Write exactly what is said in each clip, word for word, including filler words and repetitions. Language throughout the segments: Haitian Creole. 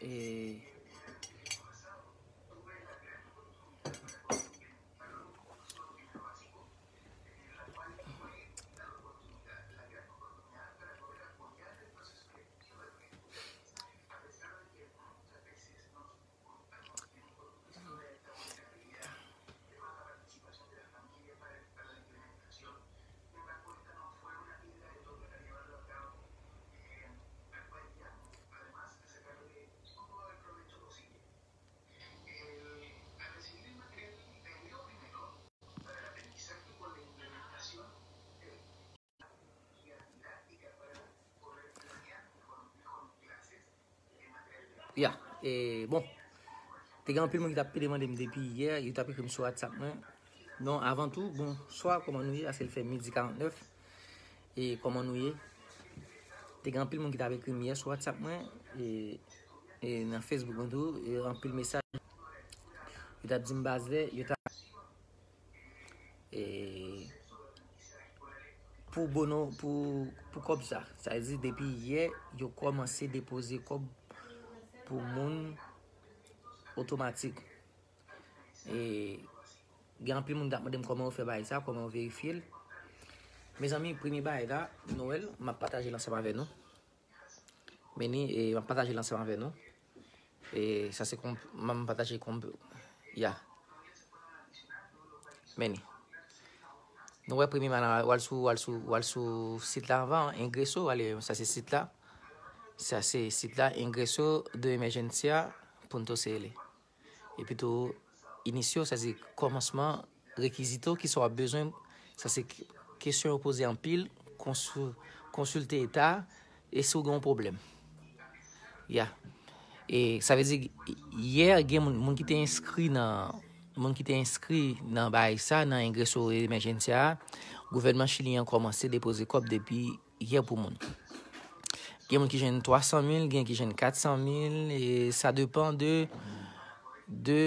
E, Ya, e, bon, te gen anpil moun ki t ap pede mande m depi yè, yo t ap ekri m sou WhatsApp mwen. Non, avan tou, bonswa, kòman nou ye? Paske l fè midi karannèf. E kòman nou ye? Te gen anpil moun ki t ap ekri m yè sou WhatsApp mwen, e, e nan Facebook mwen tou, e anpil mesaj. Yo t ap di m, Basley, yo t ap, e, pou bono, pou, pou kòb sa. Sa vle di, depi yè, yo kòmanse depoze kòb pou moun otomatik. E gen anpil moun k ap mande m kòman yo fè bagay sa, kòman yo verifye l. Mezanmi, premye bagay la, Noël, m ap pataje l ansanm avè nou. Men ni, e, m ap pataje l ansanm avè nou. E sa se kon, m ap pataje kon, ya. Men ni. Nou wè premye bagay la, w al sou, w al sou, w al sou sit la anvan, Ingreso, ale, sa se sit la. Sa se sit la, ingreso de emergencia punto cl. Epi tou, inicio, sa se kòmansman, rekizito, kisa w ap bezwen, sa se k-, kesyon yo poze anpil, konsu-, konsilte eta, e si w gen yon pwoblèm. Ya. E sa vle di, yè, gen moun, moun ki te enskri nan, moun ki te enskri nan bagay sa, nan Ingreso Emergencia a, gouvènman chilyen an kòmanse depoze kòb depi yè pou moun. Gen moun ki jwenn twa san mil, gen ki jwenn kat san mil, e sa depann de, de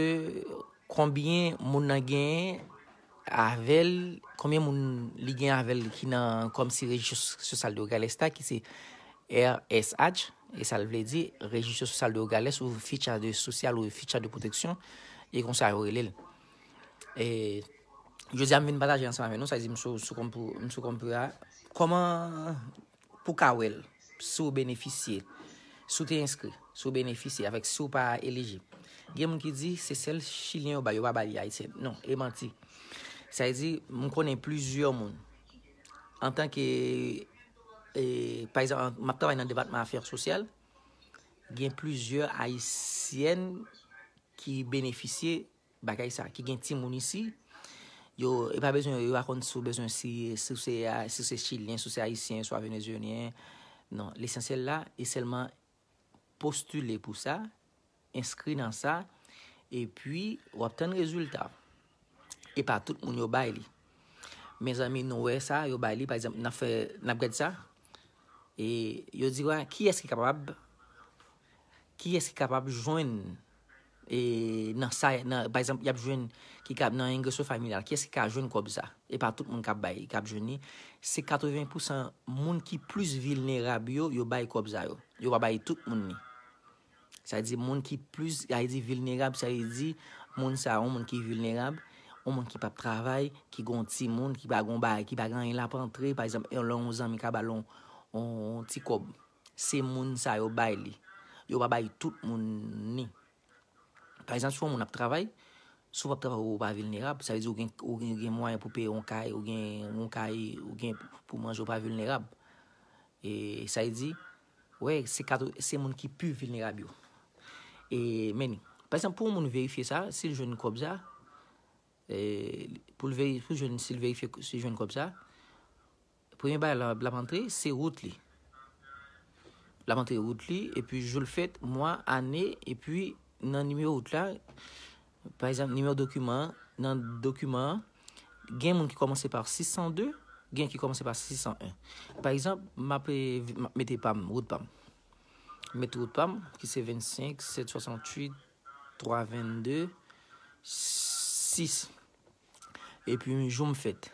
konbyen moun nan genyen avè l, konbyen moun li gen avè l ki nan kòmsi Registro Social de Hogares la, ki se R S H, e sa l vle di, Registro Social de Hogares ou Ficha de Social ou Ficha de Protection, e konsa yo rele l. E jodi a m vin pataje ansanm avè nou, sa di m sou, sou kòm pou, m sou kòm pou a, kòman pou ka wè l, si w benefisye, si w te enskri, si w benefisye, avèk si w pa elijib. Gen moun ki di se sèl chilyen yo bay, yo pa bay ayisyen. Non, e manti. Sa vle di, m konnen plizyè moun. Antanke, e, pa egzanp, m ap travay nan depatman afè sosyal, gen plizyè ayisyèn ki benefisye bagay sa, ki gen timoun isi, yo, e pa bezwen, yo pa konn si w bezwen, si, si w se, a, si w se chilyen, si w se ayisyen, swa venezuelyen. Non, lesansyèl la, e sèlman postile pou sa, enskri nan sa, epi w ap tann rezilta. E pa tout moun yo bay li. Mezanmi, nou wè sa, yo bay li, pa egzanp, n ap fè, n ap gad sa, e yo di, wa, kiyès ki kapab, kiyès ki kapab jwenn, e, nan sa, nan, pa egzanp, y ap jwenn, ki ka, nan Ingreso Familiar, kiyès ki ka jwenn kòb sa? E pa tout moun k ap bay, k ap jwenn li. Se katreven pousan moun ki plis vilnerab yo, yo bay kòb sa yo. Yo pa bay tout moun li. Sa vle di moun ki plis, sa vle di vilnerab, sa vle di moun sa, yon moun ki vilnerab, yon moun ki p ap travay, ki gen yon timoun, ki pa gen yon bagay, ki pa gen anyen l ap antre, pa egzanp, yon, lè yon zanmi ka ba l yon, yon, yon ti kòb. Se moun sa yo bay li. Yo pa bay tout moun ni. Pa egzanp, si yon moun ap travay, si w p ap travay, ou pa vilnerab, sa vle di ou gen, ou gen, gen mwayen pou peye yon kay, ou gen yon kay, ou gen pou manje, ou pa vilnerab. E sa vle di, wè, se kat-, se moun ki pi vilnerab yo. E, men, pa egzanp, pou yon moun verifye sa, si l jwenn kòb sa, e, pou l veri-, pou jwenn, si l verifye si l jwenn kòb sa, premye bagay la, l ap antre, se wout li. L ap antre wout li, epi jou l fèt, mwa, ane, epi nan nimewo wout la, pa egzanp, nimewo dokiman an, nan dokiman an, gen moun ki kòmanse pa sis san de, gen ki kòmanse pa sis san en. Pa egzanp, m ap, e, m ap mete pa m, wout pa m. M met wout pa m, ki se vennsenk, sèt swasanntuit, twa vennde, sis. Epi jou m fèt.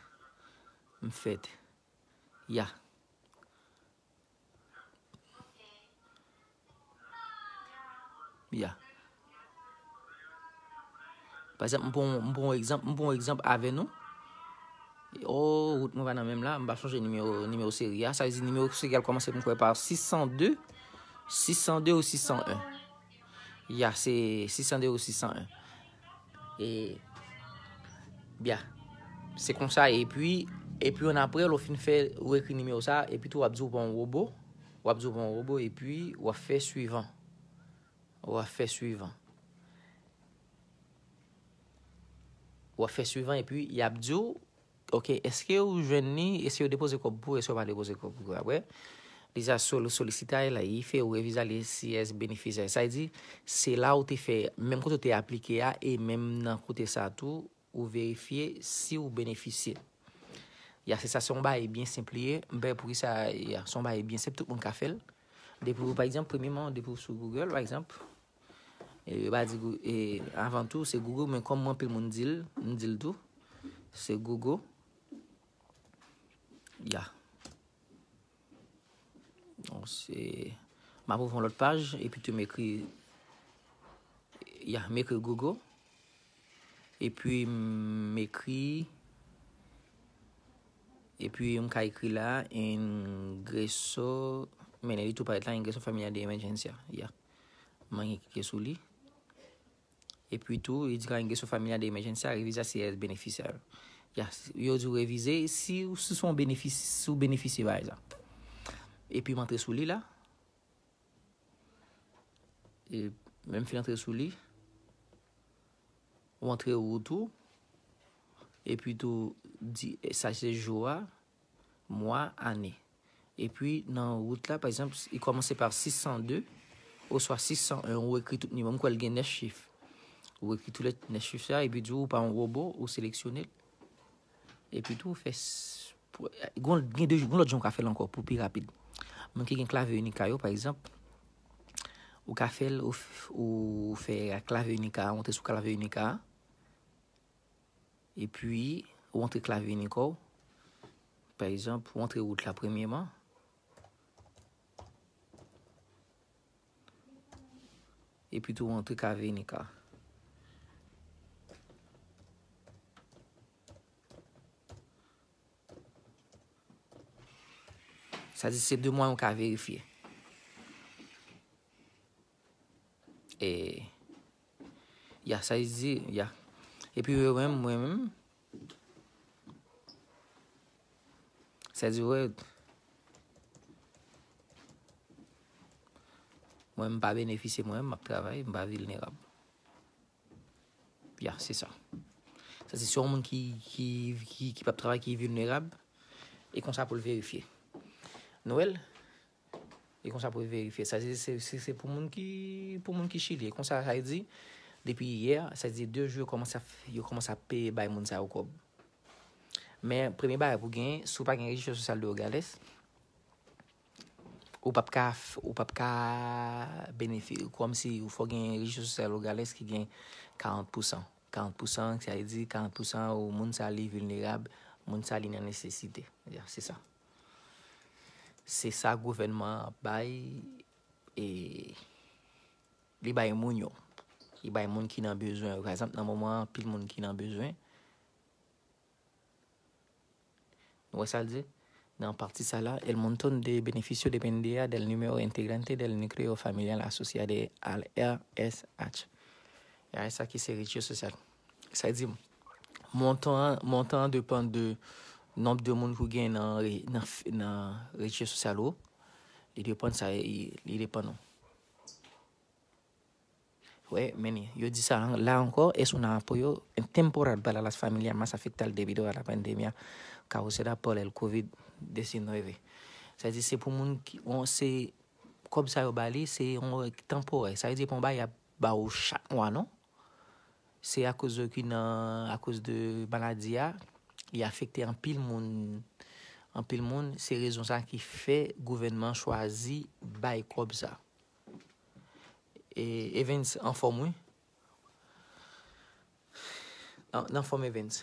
M fèt. Ya. Ya. Ya. Pa egzanp, m pran, m pran yon egzanp, m pran yon egzanp avè nou. Oh, wout mwen pa nan menm la, m pa sonje nimewo, nimewo seri a. Sa vle di nimewo seri a kòmanse, m kwè, pa sis san de, sis san de ou sis san en. Ya, se sis san de ou sis san en. E, bya. Se konsa, epi, epi ann apre, lè w fin fè, ou ekri nimewo sa, epi tou w ap di w pa yon wobo, w ap di w pa yon wobo, epi w ap fè swivan. W ap fè swivan. W ap fè swivan, epi y ap di w, ok, èske ou jwenn li, èske yo depoze kòb pou ou, èske yo pa depoze kòb pou ou. Apre, li sa sol-, solisita la, li fè ou revize li si èske benefisè. Sa vle di, se la ou te fè, menm kote ou te aplike a, e menm nan kote sa tou, ou verifye si ou benefisye. Ya, se sa, se yon bagay byen senp li ye. M pa wè poukisa, ya, se yon bagay byen senp, tout moun ka fè l. Depi ou, pa egzanp, premyeman, depi ou sou Google, pa egzanp, e, yo pa di Goo-, e, avan tou, se Google, men kòm anpil moun di l, m di l tou, se Google. Ya. Donk, se, m ap ouvri yon lòt paj, epi tou m ekri, ya, m ekri Google. Epi m ekri, epi m ka ekri la, ingreso, men li tou parèt la, ingreso familiar de emergencia, ya. Mwen klike sou li. Epi tou, li di ka ingreso familiar de emergencia, revisa si eres beneficiario. Ya, yo di w revize si, si w se yon benefis-, si w benefisye bagay sa. Epi m antre sou li la. E menm fin antre sou li, ou antre wout ou, epi tou di sa se jou a, mwa, ane. Epi nan wout la, pa egzanp, li kòmanse pa sis san de oswa sis san en, ou ekri tout nimewo, m kwè l gen nèf chif. Ou ekri tout lè nèf chif sa, epi di w ou pa yon wobo, ou seleksyone l. Epi tou, ou fè s-, pou, gon, gen de, gon lòt jan ou ka fè l ankò pou pi rapid. Moun ki gen Clave Única yo, pa egzanp, ou ka fè l, ou f-, ou fè Clave Única, ou antre sou Clave Única a, epi ou antre Clave Única w, pa egzanp, ou antre wout la premyeman, epi tou ou antre Clave Única. Sa di se de mwayen ou ka verifye. E, ya, sa di, ya. Epi mwen menm, mwen menm, sa di, wè, mwen, m pa benefisye, mwen, m ap travay, m pa vilnerab. Ya, se sa. Sa se, se yon moun ki, ki, ki, ki p ap travay, ki vilnerab, e konsa pou l verifye. Nou wè l? E konsa pou l verifye. Sa se, se, se, se pou moun ki, pou moun ki Chili. E konsa, sa vle di, depi yè, sa vle di de jou, yo kòmanse ap, yo kòmanse ap peye bay moun sa yo kòb. Men, premye bagay pou genyen, si w pa gen rejistro sosyal de Nogales, ou p ap ka f-, ou p ap ka benefi-, kòmsi ou fò gen rejistro sosyal Nogales ki gen karant pousan. Karant pousan, sa vle di karant pousan ou moun sa li vilnerab, moun sa li nan nesesite. Ya, se sa. Se sa gouvènman an bay, e li bay moun yo. Li bay moun ki nan bezwen. Pa egzanp, nan moman an, anpil moun ki nan bezwen, nou wè sa l di? Nan pati sa la, el montón de beneficio dependía del número integrante del núcleo familiar asociado al R S H. R S H ki se rejistro sosyal. Sa di, montan an, montan an depann de nonb de moun ki w gen nan re-, nan f-, nan rejistro sosyal ou. Li depann sa, li, li depann ou. Wè, men yo di sa la ankò, es un apoyo temporal para las familias más afectadas debido a la pandemia causada por el covid diecinueve. Sa di se pou moun ki, on, se, kòb sa yo ba li, se yon tanporè. Sa vle di, pa yon bagay y ap ba ou chak mwa, non. Se akoz de ki nan, akoz de maladi a, li afekte anpil moun. Anpil moun, se rezon sa ki fè gouvènman chwazi bay kòb sa. E Evens anfòm, wi. An, anfòm, Evens.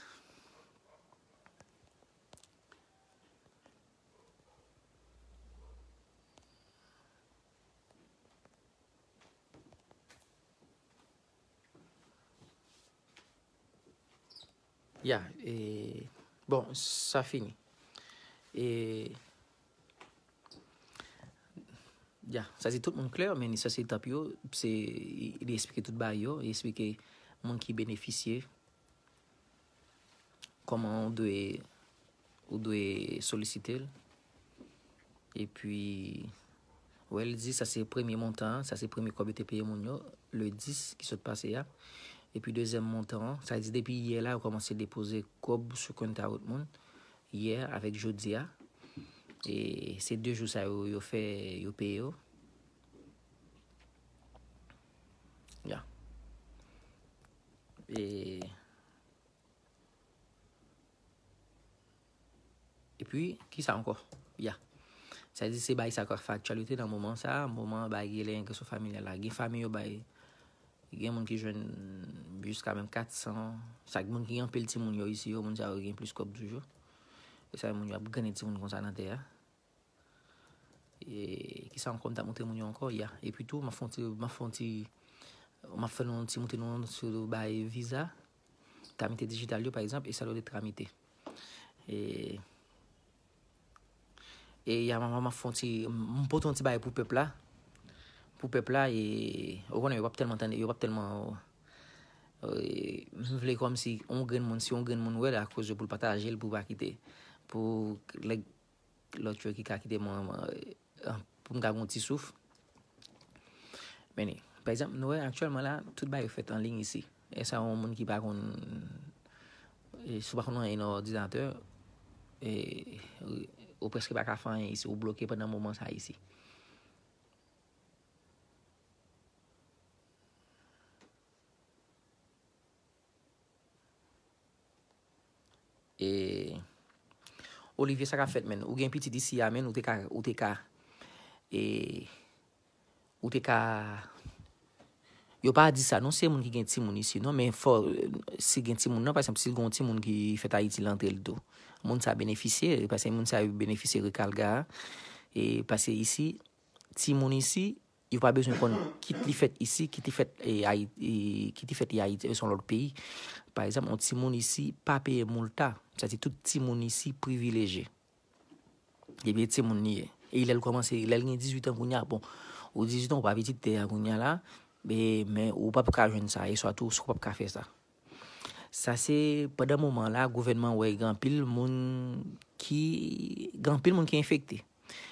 Ya, e, bon, sa fini. E, ya, sa se tout moun klè, men sa se etap yo, se, li eksplike tout bagay yo, li eksplike moun ki benefisye, kòman ou dwe, ou dwe solisite l. Epi, wè, l di sa se premye montan an, sa se premye kòb yo te peye moun yo, le dis ki sot pase a. Epi dezyèm montan an, sa di depi yè la, yo kòmanse depoze kòb sou kont a lòt moun, yè avèk jodi a. E se de jou sa yo, yo fè, yo peye yo. Ya. E Epi, kisa ankò? Ya. Sa di se bay sa k ap fè aktyalite nan moman sa a, moman bay gen lè gen kesyon familyal la. Gen fanmi yo bay, gen moun ki jwenn jiska menm kat san, sa moun ki gen anpil timoun yo isi yo, moun sa yo gen plis kòb toujou. E sa moun yo ap grennen timoun konsa nan tè a. E, kisa ankò m t ap montre moun yo ankò? Ya. Epi tou, m ap fè yon ti, m ap fè yon ti, m ap fè nou yon ti montre nou sou bay viza, tramite dijital yo, pa egzanp, e sa yo de tramite. E, e ya, m, m, m ap fè yon ti, m pote yon ti bagay pou pèp la. Pou pèp la, e, ou konnen, yo p ap tèlman tande, yo p ap tèlman, e, m vle kòmsi yon grenn moun, si yon grenn moun wè l, akoz yo pou l pataje l, pou pa kite, pou lè lòt yo ki ka kite mwen, mwen, eh, pou m ka gen yon ti souf. Men, pa egzanp, nou wè aktyèlman la, tout bagay yo fèt an liy isi. E sa yon moun ki pa konn, e, si w pa konn anyen nan òdinatè, e, ou prèske pa ka fè anyen isi, ou bloke pandan moman sa isi. E, Olivier, sa k ap fèt, menn? Ou gen pitit isi a, menn, ou te ka, ou te ka, e, ou te ka, yo pa di sa, non, se moun ki gen timoun isi, non, men fò, si gen timoun, non, pa egzanp, si l gen yon timoun ki fèt Ayiti, l antre l tou. Moun sa benefisye, paske moun sa yo benefisye rekalga a, e, paske isi, timoun isi, yo pa bezwen konn kit li fèt isi, kit li fèt, e, Ayi-, e, kit li fèt e Ayiti, e se yon lòt peyi. Pa egzanp, yon timoun isi pa peye MOLTA. Sa di tout timoun isi privilejye. Depi timoun li ye. E lè l kòmanse, lè l gen dizuit an kounye a, bon, ou dizuit an, ou pa pitit tè a kounye a la, e, men ou p ap ka jwenn sa, e swa tou, ou p ap ka fè sa. Sa se pandan moman la, gouvènman wè gen anpil moun ki, gen anpil moun ki enfekte.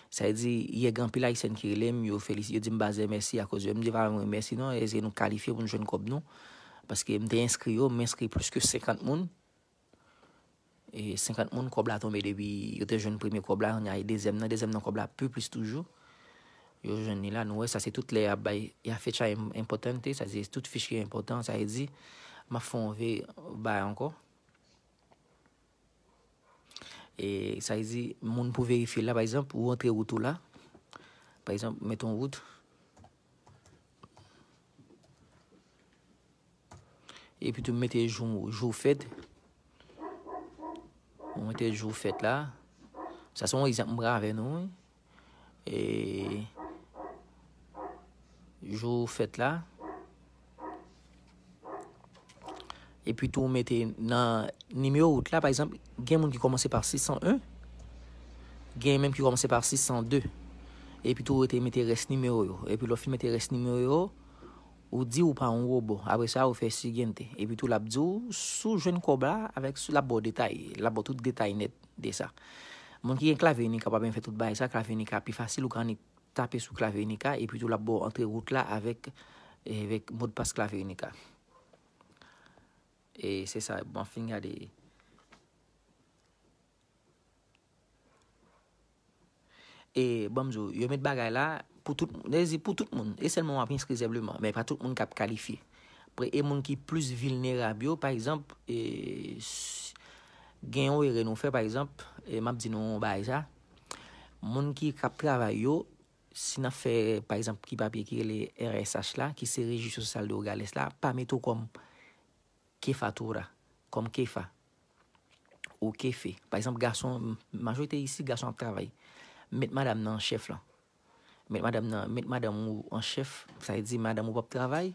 Sa vle di, yè gen anpil Ayisyen ki rele m, yo felisi-, yo di m, Baze, mèsi akoz yo. M di pa mwen mèsi non, èske nou kalifye pou n jwenn kòb nou? Paske m te enskri yo, m enskri plis ke senkant moun. E senkant moun, kòb la tonbe depi yo te jwenn premye kòb la, kounye a e dezyèm nan, dezyèm nan kòb la pi plis toujou. Yo jwenn li la, nou wè sa se tout lè y ap bay, y ap fè tchay enpòtante, sa se tout fich ki enpòtan, sa vle di, m ap fè yon veye bay ankò. E sa vle di, moun pou verifye la, pa egzanp, ou antre wout ou la, pa egzanp, mete yon wout, epi tou mete jou, jou fèt, ou mete jou fèt la, sa se yon egzanp m pran avè nou, wi. E, jou fèt la. Epi tou, ou mete nan nimewo wout la, pa egzanp, gen moun ki kòmanse pa sis san en, gen menm ki kòmanse pa sis san de. Epi tou, ou rete mete rès nimewo yo. Epi lè w fin mete rès nimewo yo, ou di ou pa yon wobo. Apre sa, ou fè siguiente. Epi tou, l ap di w, si w jwenn kòb la, avèk, l ap ba w detay. L ap ba w tout detay nèt de sa. Moun ki gen Clave Unica pa byen fè tout bagay sa, Clave Unica pi fasil, ou ka annik tape sou Clave Unica, epi tou l ap ba w antre wout la avèk, avèk modpas Clave Unica. E se sa, bon, fin gade. E, ban m di w, yo met bagay la pou tout moun, sa vle di pou tout moun, e sèlman w ap enskri senpleman, men pa tout moun k ap kalifye. Apre, e moun ki plis vilnerab yo, pa egzanp, e, s-, gen yon erè nou fè, pa egzanp, e, m ap di nou yon bagay sa, moun ki, k ap travay yo, si n ap fè, pa egzanp, ki papye ki rele R S H la, ki se Rejis Sosyal de Nogales la, pa mete w kòm Kefatura, kòm Kefa, ou Kefe. Pa egzanp, gason, majorite isi, gason ap travay. Met madanm nan an chèf lan. Met madanm nan, met madanm ou an chèf, sa vle di madanm ou p ap travay,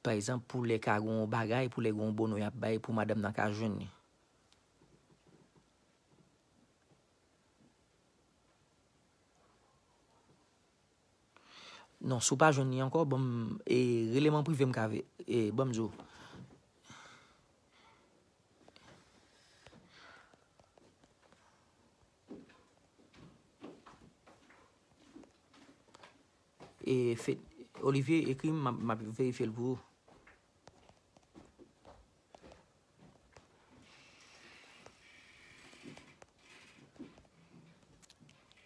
pa egzanp, pou lè ka gen yon bagay, pou lè gen yon bono y ap bay, pou madanm nan ka jwenn li. Non, si w pa jwenn li ankò, ban m, e, rele m an prive, m ka ve-, e, ban m di w. E, fe-, Olivier, ekri m, m ap, m ap verifye l pou ou.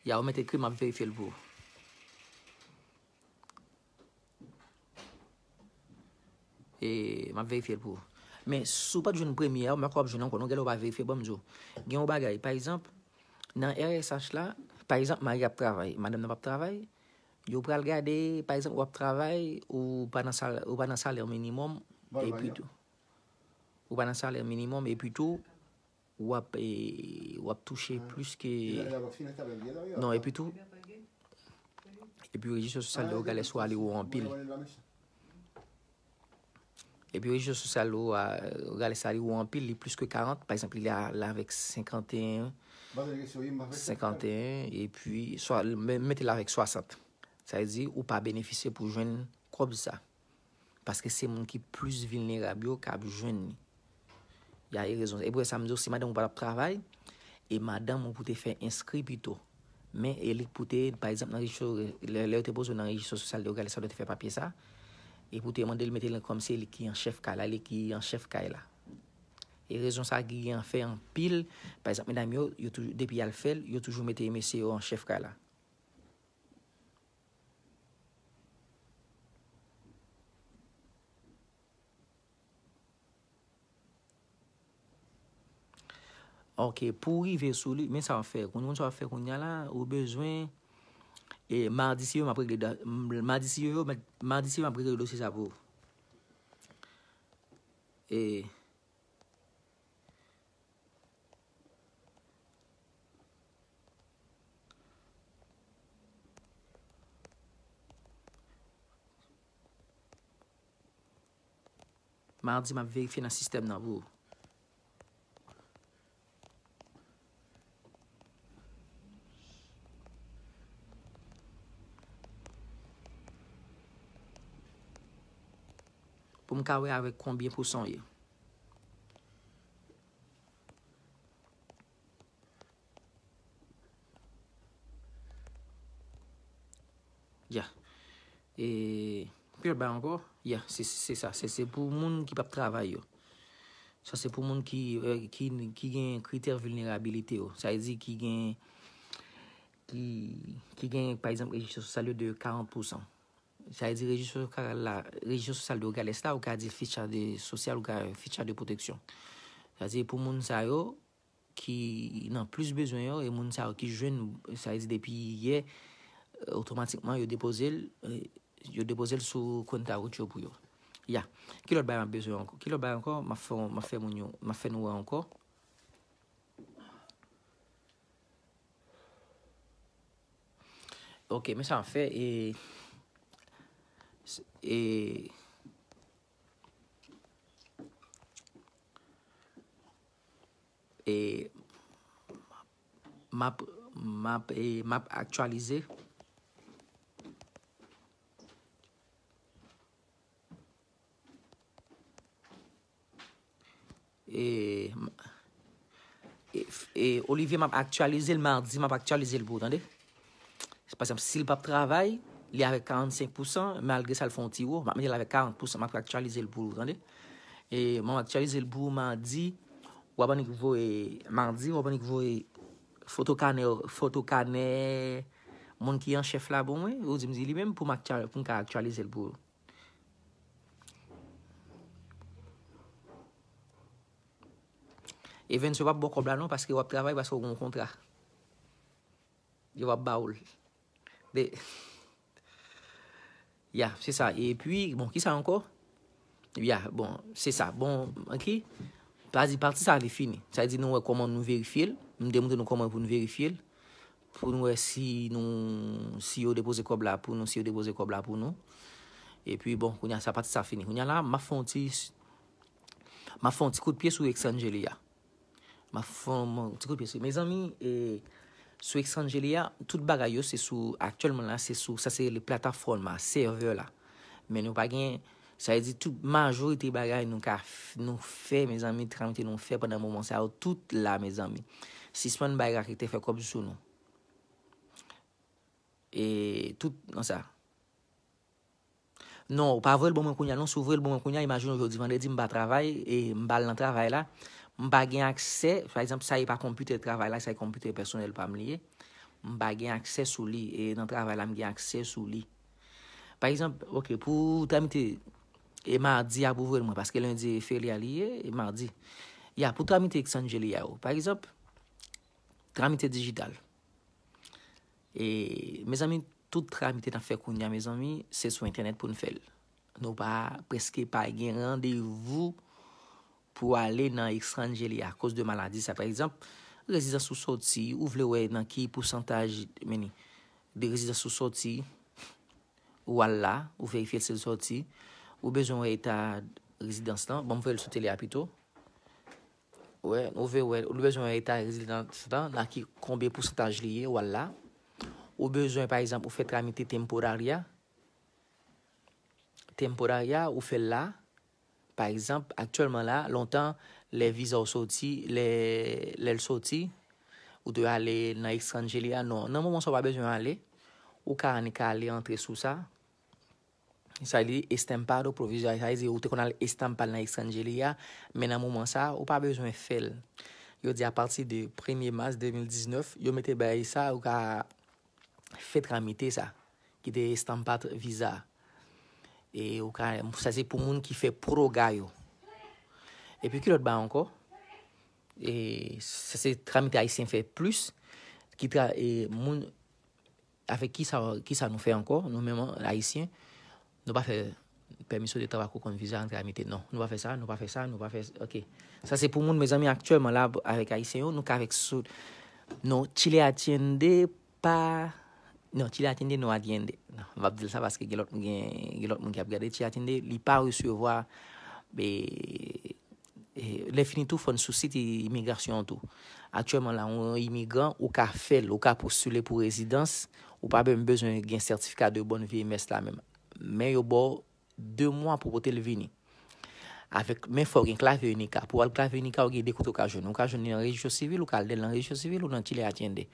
Ya, ou mèt ekri, m ap verifye l pou ou. E, m ap verifye l pou ou. Men, si w pa t jwenn premye a, ou pa ka w ap jwenn ankò, non, genlè ou pa verifye, ban m di w. Gen yon bagay, pa egzanp, nan R S H la, pa egzanp, mari ap travay, madanm nan p ap travay, yo pral gade, pa egzanp, w ap travay, ou pa nan sal-, ou pa nan salè minimòm, epi tou, ou pa nan salè minimòm, epi tou, w ap, e, w ap touche plis ke, non, epi tou, epi rejistwa sosyal de Nogales ou a li wo anpil. Epi rejistwa sosyal ou a, Nogales a li wo anpil, li plis ke karant, pa egzanp, li la, la avèk senkanteyen, senkanteyen, epi swa, men-, mete l avèk swasant. Sa vle di, ou pa benefisye pou jwenn kòb sa. Paske se moun ki plis vilnerab yo k ap jwenn li. Y a rezon. E pou sa m di w, si madanm ou pa t ap travay, e madanm ou pou te fè enskri pito. Men, e li k pou te, pa egzanp, nan rejistwa, lè, lè yo te poze w nan rejistwa sosyal de Nogales, sa w te fè papye sa, e pou te mande l mete l kòm se li ki an chèf kay la, li ki an chèf kay la. E rezon sa ki gen fè anpil, pa egzanp, medam yo, yo toujou, depi y al fè l, yo toujou mete mesye yo an chèf kay la. Ok, pou w rive sou li, men sa w ap fè. Konn, konn sa w ap fè kounye a la, ou bezwen, e, madi si yo, m ap regle da-, m-, madi si yo, m-, madi si yo, m ap regle dosye sa pou ou. E, Madi, m ap verifye nan sistèm nan pou ou. Pou m ka wè avèk konbyen pousan w ye. Ya. E, ki lòt bagay ankò? Ya, se, se, se sa. Se, se pou moun ki p ap travay yo. Sa se pou moun ki, e, ki, ki gen kritè vilnerabilite yo. Sa vle di ki gen, ki, ki gen, pa egzanp, rejistwa sosyal yo de karant pousan. Sa vle di rejistwa sosyal la, rejistwa sosyal de Nogales la, ou ka di ficha de sosyal, ou ka ficha de pwoteksyon. Sa vle di pou moun sa yo, ki nan plis bezwen yo, e moun sa yo ki jwenn, sa vle di depi yè, e, otomatikman yo depoze l, e, yo depoze l sou konta wout yo pou yo. Ya. Ki lòt bagay m ap bezwen ankò? Ki lòt bagay ankò? M ap fè, m ap fè moun yo, m ap fè nou wè ankò. Ok, men sa m ap fè, e, e, E m ap, m ap, e, m ap aktyalize. E, m-, e, e, Olivier, m ap aktyalize l madi, m ap aktyalize l pou ou, tande? Pa egzanp, si l p ap travay, li avèk karannsenk pousan, malgre sa l fè yon ti wo, m ap mete l avèk karant pousan, m ap aktyalize l pou ou, tande? E m ap aktyalize l pou ou madi, w ap annik voye, madi, w ap annik voye foto kanè, foto kanè moun ki an chèf la ban mwen, ou di m di li menm pou m aktyal-, pou m ka aktyalize l pou ou. Evens, yo p ap ba w kòb la non, paske w ap travay, paske w gen yon kontra. Yo p ap ba w l. De, ya, se sa. Epi, bon, ki sa ankò? Ya, bon, se sa. Bon, ok. Sa di pati sa li fini. Sa di nou wè kòman nou verifye l. M te montre nou kòman pou nou verifye l. Pou nou wè si nou, si yo depoze kòb la pou nou, si yo depoze kòb la pou nou. Epi bon, kounye a sa pati sa fini. Kounye a la, m ap fè yon ti, m ap fè yon ti kout pye sou Exangeli a. M ap fè yon ti kout pye sou. Mezanmi, e, sou Exangeli a, tout bagay yo se sou, aktyèlman la, se sou, sa se le platafòm la, sèvè la. Men nou pa gen, sa vle di tout majorite bagay nou ka f-, nou fè, mezanmi, tramite nou fè pandan moman sa yo, tout la, mezanmi. Sispann bay raketè fè kòb sou nou. E tout nan sa. Non, ou pa voye l ban mwen kounye a, non. Si w voye l ban mwen kounye a, imajine w jodi vandredi, m pa travay, e m pa al nan travay la. M pa gen aksè, pa egzanp, sa e pa konpitè travay la, sa e konpitè pèsonèl pa m li ye. M pa gen aksè sou li, e nan travay la, m gen aksè sou li. Pa egzanp, ok, pou tramite, e madi a pou voye l mwen, paske lendi e ferye a li ye, e madi. Ya, pou tramite Exangeli a yo. Pa egzanp, tramite dijital. E, mezanmi, tout tramite n ap fè kounye a, mezanmi, se sou entènèt pou n fè l. Nou pa, prèske pa gen randevou pou ale nan Exangeli akoz de maladi sa. Pa egzanp, rezidans ou soti, ou vle wè nan ki pousantaj, men, de rezidans ou soti, ou al la, ou verifye si l soti, ou bezwen wè eta rezidans lan. Bon, m voye l sou tele a pito. Wè, ou vle wè, ou bezwen wè eta rezidans lan, nan ki, konbyen pousantaj li ye, ou al la. Ou bezwen, pa egzanp, ou fè tramite temporary a. Temporary a, ou fè l la. Pa egzanp, aktyèlman la, lontan, lè viza w soti, lè, lè l soti, ou dwe ale nan Exangeli a. Non, nan moman sa w pa bezwen ale. Ou ka annik ale antre sou sa. Sa li estampado provisorio, sa vle di ou te konn al estampal nan Exangeli a, men nan moman sa, ou pa bezwen fè l. Yo di apati de premye mas de mil diznèf, yo mete bagay sa, ou ka fè tramite sa, ki te estampa viza. E ou ka, sa se pou moun ki fè pwoga yo. Epi ki lòt bagay ankò? E sa se tramite ayisyen fè plis, ki tra, e moun, avèk kisa, kisa nou fè ankò, nou menm ayisyen, nou pa fè pèmiso de travay pou konn viza an tramite, non. Nou pa fè sa, nou pa fè sa, nou pa fè, ok. Sa se pou moun, mezanmi, aktyèlman la, avèk ayisyen yo, nou ka avèk sou, non, Chile atiende pa, non, Chile atiende, non, atiende. Non, m ap di l sa paske gen lòt, gen, gen lòt moun ki ap gade, Chile atiende, li pa resevwa, e, e, lè fini tou, fò n sou sit imigrasyon an tou. Aktyèlman la, yon imigran, ou ka fè l, ou ka postile pou rezidans, ou pa menm bezwen gen sètifika de bòn vi e mès la menm. Men yo ba w de mwa pou pote l vini. Avèk, men fò w gen Clave Única. Pou w al Clave Única, ou gen de kote ou ka jwenn. Ou ka jwenn li nan Registro Civil, ou ka al nan Registro Civil, ou nan Chile Atiende.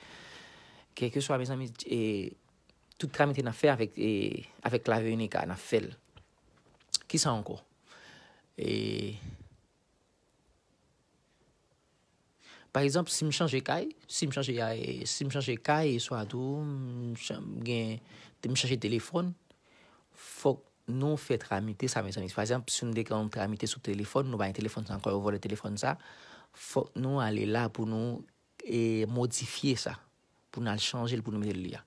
Kèlkeswa, mezanmi, e, tout tramite n ap fè avèk, e, avèk Clave Única, n ap fè l. Kisa ankò? E, pa egzanp, si m chanje kay, si m chanje, e, si m chanje kay, e swa tou, m chan-, m gen, m chanje telefòn, fòk nou fè tramite sa, mezanmi. Pa egzanp, si nou te gen yon tramite sou telefòn, nou pa gen telefòn sa ankò, yo vòlè telefòn sa, fòk nou ale la pou nou, e, modifye sa, pou n al chanje l, pou nou mete l li a.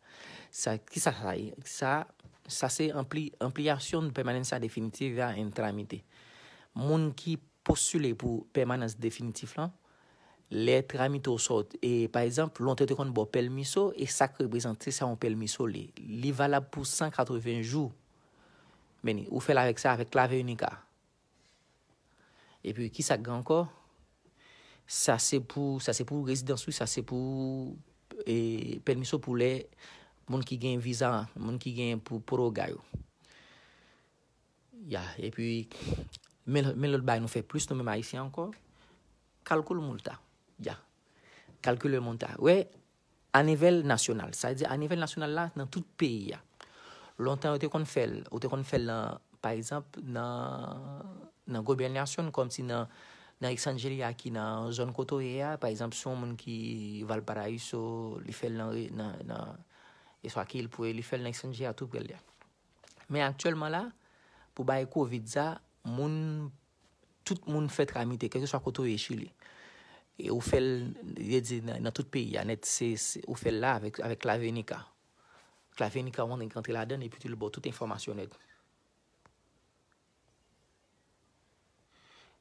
Sa, kisa sa ye? Sa, sa se anpli-, ampliación permanencia definitiva en trámite. Moun ki postile pou pèmanans definitif lan, lè tramite w sòt, e, pa egzanp, lontan yo te konn ba w pèmiso, e sa k reprezante sa yon pèmiso li. Li valab pou san katreven jou. Men, ou fè l avèk sa, avèk Clave Única. Epi, kisa k gen ankò? Sa se pou, sa se pou rezidans, wi, sa se pou, e, pèmiso pou lè moun ki gen viza, moun ki gen pou pwoga yo. Ya, epi, men, men lòt bagay nou fè plis, nou menm ayisyen ankò, kalkil multa. Ya. Kalkile monta. Wè, a nivel nasyonal. Sa vle di a nivel nasyonal la, nan tout peyi a. Lontan, yo te konn fè l, ou te konn fè l nan, pa egzanp, nan, nan Gobernación, kòmsi nan, nan Exangeli a ki nan zòn kote w ye a, pa egzanp, si yon moun ki Valparaíso, li fè l nan, nan, nan, e swa ki Ilpwe, li fè l nan Exangeli a tou prè l ye a. Men aktyèlman la, pou bagay kovid sa, moun, tout moun fè tramite, kèlkeswa kote w ye Chili. E ou fè l, yo di nan, nan tout peyi a nèt, se, se, ou fè l la avèk, avèk Clave Única. Clave Única, ou annik rantre ladan l, epi tou li ba w tout enfòmasyon nèt.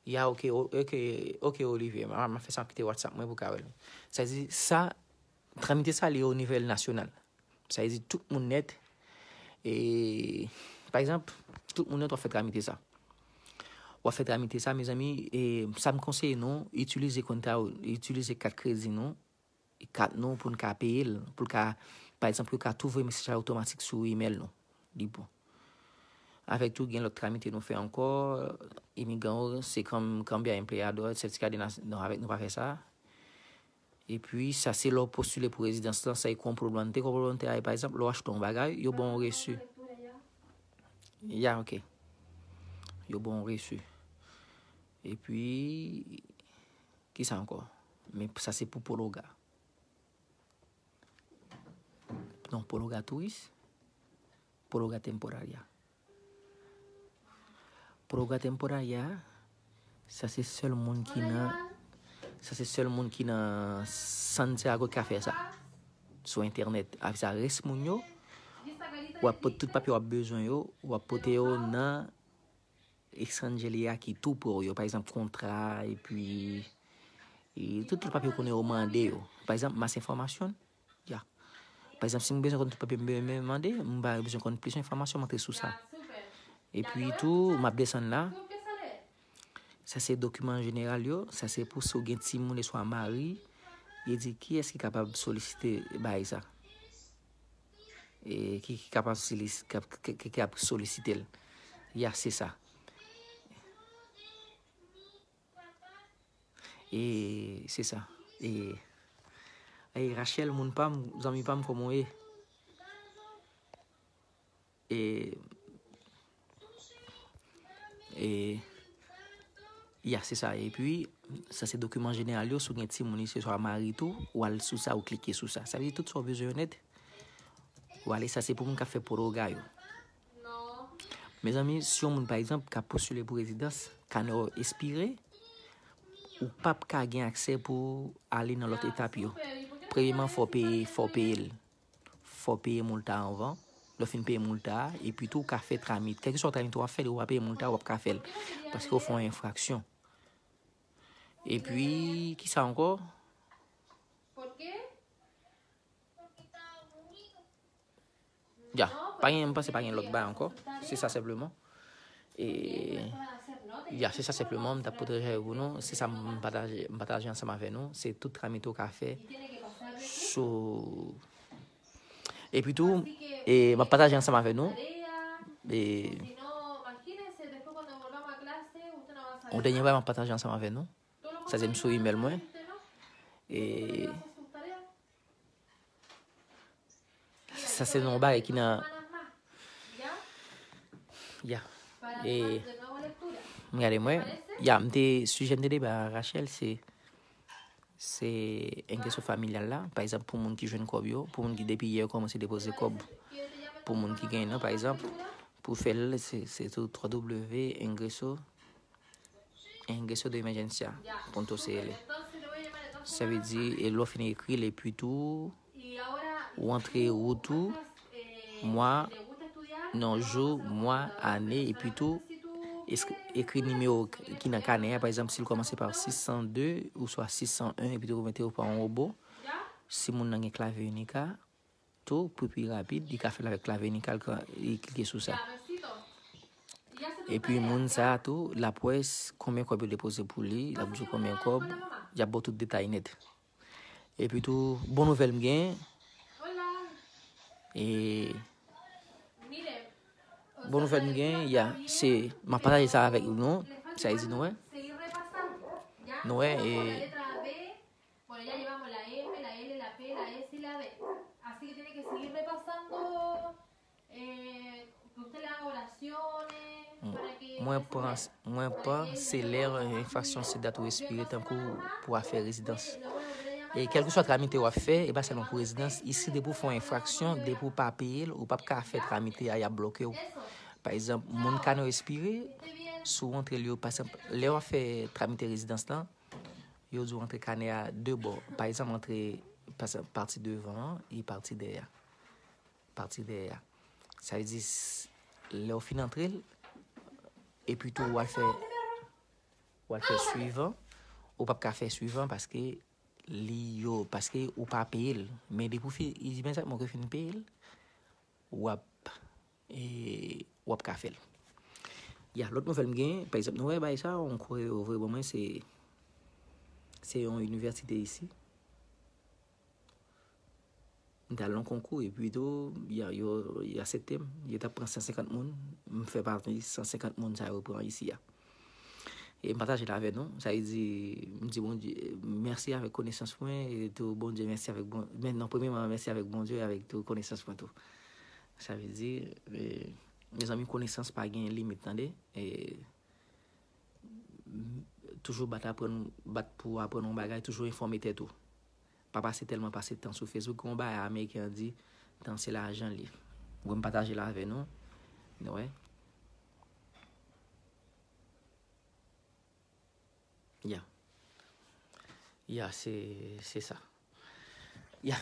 Ya, ok, o-, ok, ok, Olivier, m a, m a fè sa, m kite WhatsApp mwen pou ka wè l. Sa di, sa, tramite sa, li o nivel nasyonal. Sa vle di tout moun nèt. E, pa egzanp, tout moun yo, w ap fè tramite sa. W ap fè tramite sa, mezanmi, e sa m konseye nou, itilize kont a, itilize kat kredi nou, kat nou pou n ka peye l, pou l ka, pa egzanp, yo ka tou voye mesaj la otomatik sou email nou. Li bon. Avèk tou, gen lòt tramite nou fè ankò, imigran yo, se kan, cambio de empleador, certificado de nacionalidad, non, avèk nou pa fè sa. Epi, sa se lè w postile pou rezidans lan, sa e comprobante, comprobante a, pa egzanp, lè w achte yon bagay, yo ba w yon resi. Ya, ok. Yo ba w yon resi. Epi, ki sa ankò? Men sa se pou pologa. Non, pologa touris. Pologa temporaria. Pologa temporaria, sa se sèl moun ki nan, sa se sèl moun ki nan Santiago ki ka fè sa. Sou entènèt. Avèk sa, rès moun yo, w ap pote tout papye w ap bezwen yo, w ap pote yo nan estranjeri a ki tou pre w yo. Pa egzanp, kontra, epi, e tout, tout papye konnen yo mande yo. Pa egzanp, mas enfòmasyon, ya. Pa egzanp, si m bezwen konn tout papye m be-, m mande, m pa bezwen konn plis enfòmasyon, m antre sou sa. Epi tou, m ap desann la. Sa se dokiman jeneral yo, sa se pou si w gen timoun e swa mari, e di kiyès ki kapab solisite bagay sa. E ki, ki kapab solis-, kap-, ki, ki, ki ap solisite l. Ya, se sa. E se sa. E, e Rachel, moun pa m, zanmi pa m, kòman w ye? E, e, ya, se sa. Epi, sa se dokiman jeneral yo, si w gen timoun, se swa mari tou, w al sou sa, ou klike sou sa. Sa vle di tout sa w bezwen yo nèt, w ale, sa se pou moun k ap fè pologa yo. Mezanmi, si yon moun, pa egzanp, k ap postile pou rezidans, kanè w espire, ou p ap ka gen aksè pou ale nan lòt etap yo. Premyeman, fò w peye, fò w peye l. Fò w peye multa anvan. Lè w fin peye multa a, epi tou, ou ka fè tramit. Kèlkeswa tramit w ap fè, ou pa peye multa, w ap ka fè l. Paske w fè yon enfraksyon. Epi, ki sa ankò? Ya, pa gen, m panse pa gen lòt bagay ankò. Se sa senpleman. E, ya, se sa senpleman, m t ap pote pou nou. Se sa m pataje, m pataje ansanm avè nou. Se tout tramite w ka fè sou. Epi tou, e, m ap pataje ansanm avè nou. E, yon dènye bagay m ap pataje ansanm avè nou. Sa se m sou email mwen. E, Sa se yon bagay ki nan, ya. E, m gade mwen. Ya, m te, sijè m te deba a Rachel, se, se engreso familial la. Pa egzanp, pou moun ki jwenn kòb yo, pou moun ki depi yè yo kòmanse depoze kòb. Pou moun ki genyen nan, pa egzanp, pou fè l, se, se tou twa w w w engreso, ingreso de emergencia punto c l. Sa vle di, e lè w fin ekri l, epi tou, ou antre wout ou, mwa, non, jou, mwa, ane, epi tou, es-, ekri nimewo k-, ki nan kanè a. Pa egzanp, si l kòmanse pa sis san de oswa sis san en, epi tou mete yo pa yon wobo. Si moun nan gen klavye inik a, tou, pou pi rapid, li ka fè l avèk klavye inik a, li ka, li klike sou sa. Epi moun sa a tou, l ap wè s-, konbyen kòb yo depoze pou li, l ap di w konbyen kòb, y ap ba w tout detay nèt. Epi tou, bon nouvèl m gen, e, bon nouvèl m gen, ya, se, m ap pataje sa avèk nou, sa vle di nou wè, nou wè, e, Bueno, ya llevamos la M, la L, la P, la S y la D. Así que tiene que seguir repasando, eh, que usted le haga oraciones, para que mwen ese pran, mes, mwen pran, se lè enfraksyon se dat ou respire tankou pou afè rezidans. E kèlkeswa tramite w ap fè, e pa sèlman pou rezidans, isi depi w fè yon enfraksyon, depi w pa peye l, ou p ap ka fè tramite a, y ap bloke w. Pa egzanp, moun kanè w espire, si w antre l yo, pa egzanp, lè w ap fè tramite rezidans lan, yo di w antre kanè a de bò. Pa egzanp, antre, pa egzanp, pati devan an e pati dèyè a. Pati dèyè a. Sa vle di, s-, lè w fin antre l, epi tou w al fè, w al fè swivan, ou p ap ka fè swivan paske li yo, paske ou pa peye l. Men depi w fin, imedyatman ke w fin peye l, w ap, e, w ap ka fè l. Ya, lòt nouvèl m gen, pa egzanp, nou wè bagay sa, yon koreyo voye ban mwen, se, se yon inivèsite isi. M t al nan konkou, epi tou, ya, yo, yo aksepte m. Yo t ap pran san senkant moun, m fè pati san senkant moun sa yo pran isi a. E m pataje l avè nou, sa vle di, m di Bondye mèsi avèk konesans mwen, e tou Bondye mèsi avèk bon, men non, premyèman, mèsi avèk Bondye, avèk tou konesans mwen tou. Sa vle di, e, mezanmi, konesans pa gen limit, tande. E, toujou bat aprann, bat pou aprann yon bagay, toujou enfòme tèt ou. Pa pase tèlman pase tan sou Facebook, gen yon bagay ameriken an di, tan se lajan l ye. Mwen m pataje l avè nou. Nou wè. Ya. Ya, se, se sa. Ya.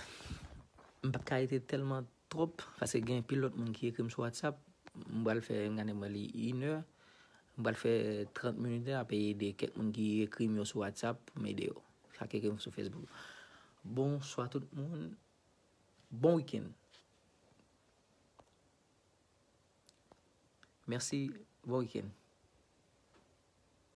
M p ap ka rete tèlman twòp, paske gen anpil lòt moun ki ekri m sou WhatsApp. M pral fè, m gade mwen li inè. M pral fè trant minit la, apre ede kèk moun ki ekri m yo sou WhatsApp pou m ede yo. Sa k ekri m sou Facebook. Bonswa tout moun. Bon wikenn. Mèsi, bon wikenn.